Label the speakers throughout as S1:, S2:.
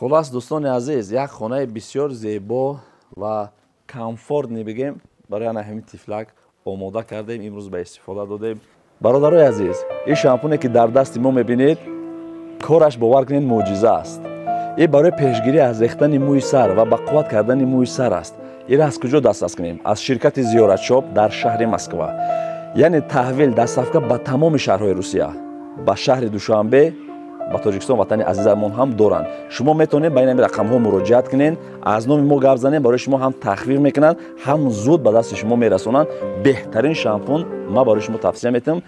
S1: Хулас, дӯстони азиз, як хонаи бисёр зебо ва комфортный бигем барои ана ҳамин тифлак омода кардем, имрӯз ба истифода додем. Бародарои азиз, ин шампуне ки дар дасти мо мебинед, кораш бовар кунед мӯъҷиза аст. Ин барои пешгирӣ аз рехтани мӯи сар ва ба қувват кардани мӯи сар аст. Инро аз куҷо дастрас кунем? Аз ширкати Зиёратшоп дар шаҳри Москва. Яъне таҳвил, доставка ба тамоми шаҳрҳои Русия, ба шаҳри Душанбе, ба Тоҷикистон ватани азизамон ҳам доранд. Шумо метавонед ба ин ҳамин рақамҳо муроҷиат кунед, аз номи мо гап занед, барои шумо ҳам тахфиф мекунанд, ҳам зуд ба дасти шумо мерасонанд. Беҳтарин шампун ман барои шумо тавсия метиҳам.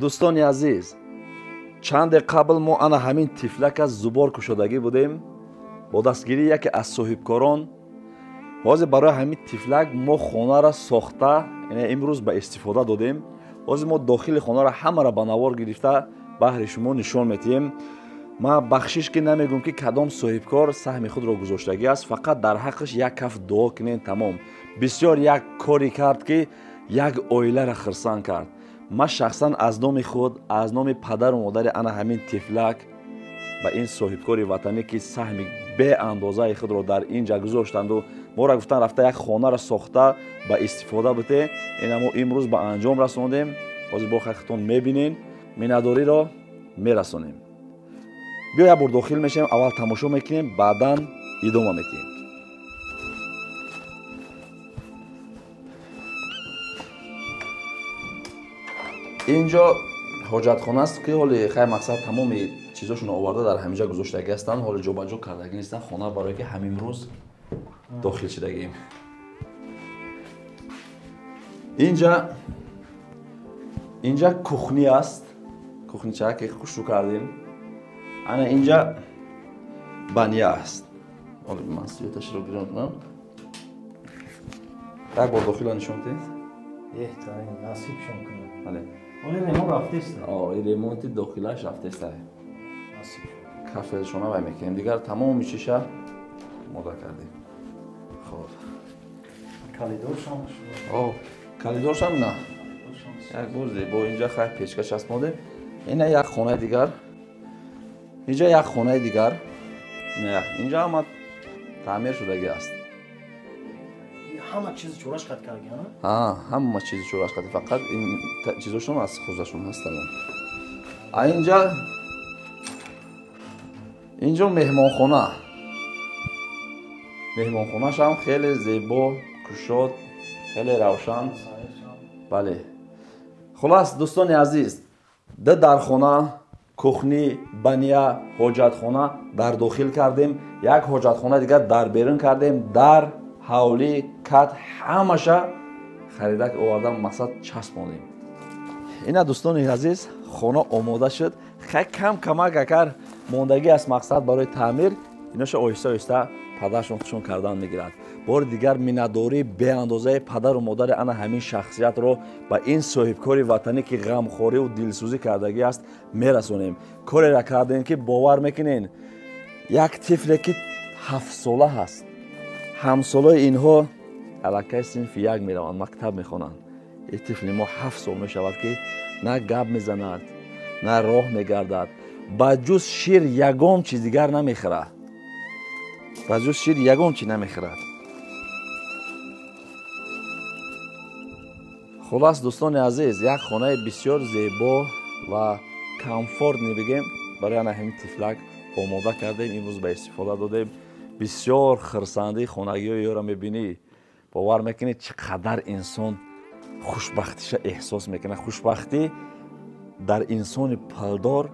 S1: Дӯстони азиз, чанде қабл мо ана ҳамин тифлак аз зубор кушодагӣ будем бо дастгирии яке аз соҳибкорон. Ҳозир барои ҳамин тифлак мо хонаро сохта, имрӯз ба истифода додем. Ҳозир мо дохили хонаро ҳамаро ба навор гирифта баҳри шумо нишон метиҳем. Ман бахшиш ки намегӯм ки кадом соҳибкор саҳми худро гузоштагӣ аст, фақат дар ҳаққаш як каф дуо кунед, тамом. Бисёр як коре кард ки як оиларо хирсанд кард. Ман шахсан аз номи худ, аз номи падару модари ана ҳамин тифлак ба ин соҳибкори ватанӣ ки саҳми беандозаи худро дар ин ҷа гузоштанду моро гуфтан рафта як хонаро сохта ба истифода бите, ина мо имрӯз ба анҷом расондем. Ҳозир бо хатон мебинен, миннатдориро мерасонем. Биё як бор дохил мешавем, аввал тамошо мекунем, баъдан идома метиҳем. Инҷо ҳоҷатхона аст ки ҳоли хай мақсад тамоми чизошонро оварда дар ҳаминҷа гузоштагӣ ҳастанд, ҳоли ҷобаҷо кардагӣ нестанд. Хона барое ки ҳамин рӯз дохил шудагием. Инҷа кухни аст, кухнича ки хушрӯ кардем. Ана инҷа баня аст. Ҳоли ман светашро гирам кунам. Як бор дохилро нишон диҳед.
S2: Беҳтарин, насибшон кунад.
S1: Бале.
S2: Оли ремонт рафтест?
S1: Ремонти дохилаш рафтест. Кафелшона вай мекунем. Дигар тамоми чиша омода кардем. Хоб.
S2: Калидоршам?
S1: Калидоршам на. Як бор зебо инҷа хай печка часпондем. Ина як хонаи дигар. Инҷа як хонаи дигар. Инҷа ҳама таъмир шудагӣ аст.
S2: Ҳама чизи чораш қат карди,
S1: ҳа? Ҳама чизи чораш қат, фақат ин чизошон аз хузашон ҳастанд. А инҷо меҳмонхона. Меҳмонхонаш ҳам хеле зебо, кушод, хеле равшан. Бале. Хулас, дӯстони азиз, ду дархона, кухни, баня, ҳоҷатхона дар дохил кардем, як ҳоҷатхона дигар дар берун кардем, дар ҳавлӣ, кат ҳамаша харидак овардан мақсад часпондем. Ина дӯстони азиз, хона омода шуд. Хай кам камак агар мондагӣ аст мақсад барои таъмир, иноша оҳиста оҳиста падаршон худшон кардан мегирад. Бори дигар миннатдории беандозаи падару модари ана ҳамин шахсиятро ба ин соҳибкори ватанӣ ки ғамхориву дилсӯзӣ кардагӣ аст мерасонем. Кореро кардем ки бовар мекунен, як тифле ки 7 сола ҳаст, ҳамсолои инҳо аллакай синфи як мераванд, мактаб мехонанд. Ин тифли мо 7 сол мешавад ки на гап мезанад, на роҳ мегардад, ба ҷуз шир ягон чиз дигар намехӯрад, ба ҷуз шир ягон чиз намехӯрад. Хулас, дӯстони азиз, як хонаи бисёр зебо ва комфортный бигем барои ана ҳамин тифлак омода кардем, имрӯз ба истифода додем. Бисёр хирсандии хонагиҳои ёро мебинӣ, бовар мекунӣ, чӣ қадар инсон хушбахтиша эҳсос мекунад. Хушбахтӣ дар инсони пулдор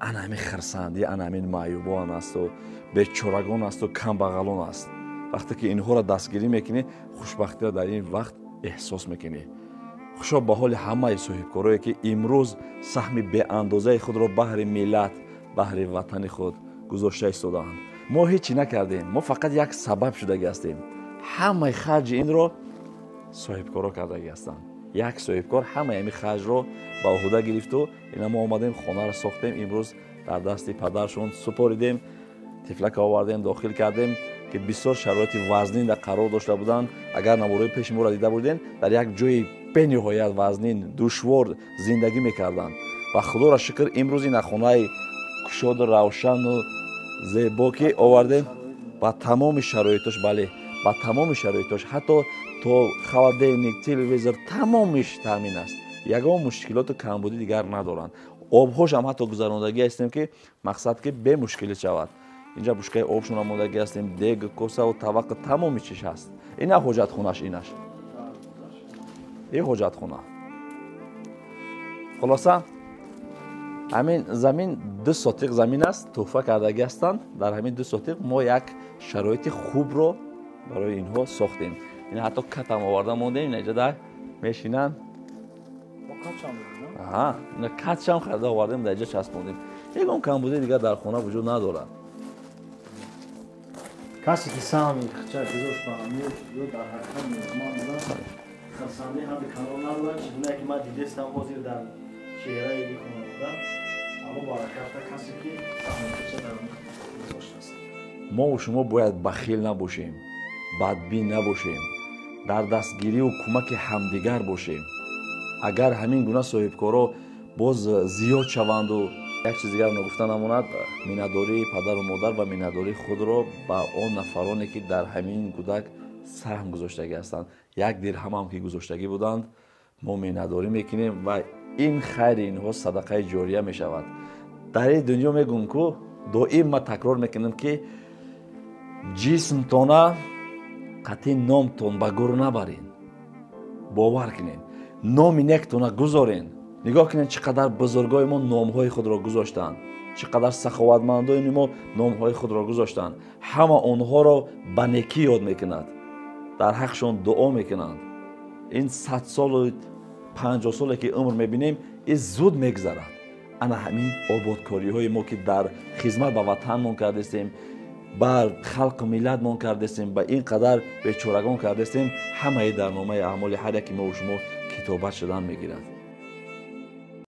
S1: ана ҳамин хирсандӣ, ана ҳамин маъюбон асту бечорагон асту камбағалон аст. Вақте ки инҳоро дастгирӣ мекунӣ, хушбахтиро дар ин вақт эҳсос мекунӣ. Хушо ба ҳоли ҳамаи соҳибкорое ки имрӯз саҳми беандозаи худро баҳри миллат, баҳри ватани худ гузошта истодаанд. Мо ҳечи накардем, мо фақат як сабаб шудагӣ ҳастем. Ҳамаи харҷи инро соҳибкоро кардагӣ ҳастанд. Як соҳибкор ҳамаи ҳамин харҷро ба уҳда гирифту ина мо омадем, хонаро сохтем, имрӯз дар дасти падаршон супоридем, тифлака овардем, дохил кардем, ки бисёр шароити вазнин дар қарор дошта буданд. Агар навораи пеши моро дида будем, дар як ҷои бениҳоят вазнин, душвор зиндагӣ мекарданд. Ва худоро шукр, имрӯз ина хонаи кушоду равшану зебо ки овардем, ба тамоми шароитош, бале, ба тамоми шароитош, ҳатто то холодильник, телевизор тамомиш таъмин аст. Ягон мушкилоту камбудӣ дигар надоранд. Обҳошам ҳатто гузарондагӣ ҳастем, ки мақсад ки бемушкилӣ шавад. Инҷа бушкаи обшон омодагӣ ҳастем, дег, косаву таваққа тамоми чиш ҳаст. Ина ҳоҷатхонаш, инаш и ҳоҷатхона. Хулоса, ҳамин замин 2 сотиқ замин аст, тӯҳфа кардагӣ ҳастанд. Дар ҳамин 2 сотиқ мо як шароити хубро барои инҳо сохтем. Ина ҳатто катам оварда мондем, ина инҷа дар мешинанд. Ина катшам харида овардем, дар инҷа часпондем. Ягон камбудӣ дигар дар хона вуҷуд надорад.
S2: Касе ки саҳми хича гузошт ба амир ё дар ҳақиқат меҳмон буданд, хурсандӣ ҳам беканор надорад. Чигуна ки ман дидестам ҳозир дар чеҳраи хонавода, аммо бараката касе ки саҳми хича дар гузоштааст.
S1: Мо шумо бояд бахил набошем, бадбин набошем, дар дастгирию кӯмаки ҳамдигар бошем. Агар ҳамин гуна соҳибкоро боз зиёд шаванду як чиз дигар ногуфта намонад, миннатдории падару модар ва миннатдории худро ба он нафароне ки дар ҳамин кӯдак саҳм гузоштагӣ ҳастанд, як дирҳамам ки гузоштагӣ буданд, мо миннатдорӣ мекунем ва ин хайри инҳо садақаи ҷория мешавад. Дар ин дунё мегӯм ку доим ма такрор мекунам, ки ҷисмтона қатъи номтон ба гур набарен, бовар кунед, номи нектона гузорен. Нигоҳ кунед, чӣ қадар бузургои мо номҳои худро гузоштанд, чӣ қадар саховатмандони мо номҳои худро гузоштанд. Ҳама онҳоро ба некӣ ёд мекунад, дар ҳақшон дуо мекунанд. Ин 100 солу 50 соле ки умр мебинем, ин зуд мегзарад. Ана ҳамин ободкориҳои мо ки дар хизмат ба ватанмон кардастем, ба халқу миллатмон кардастем, ба ин қадар бечорагон кардастем, ҳамаи дар номаи аъмоли ҳар яки мову шумо китобат шудан мегирад.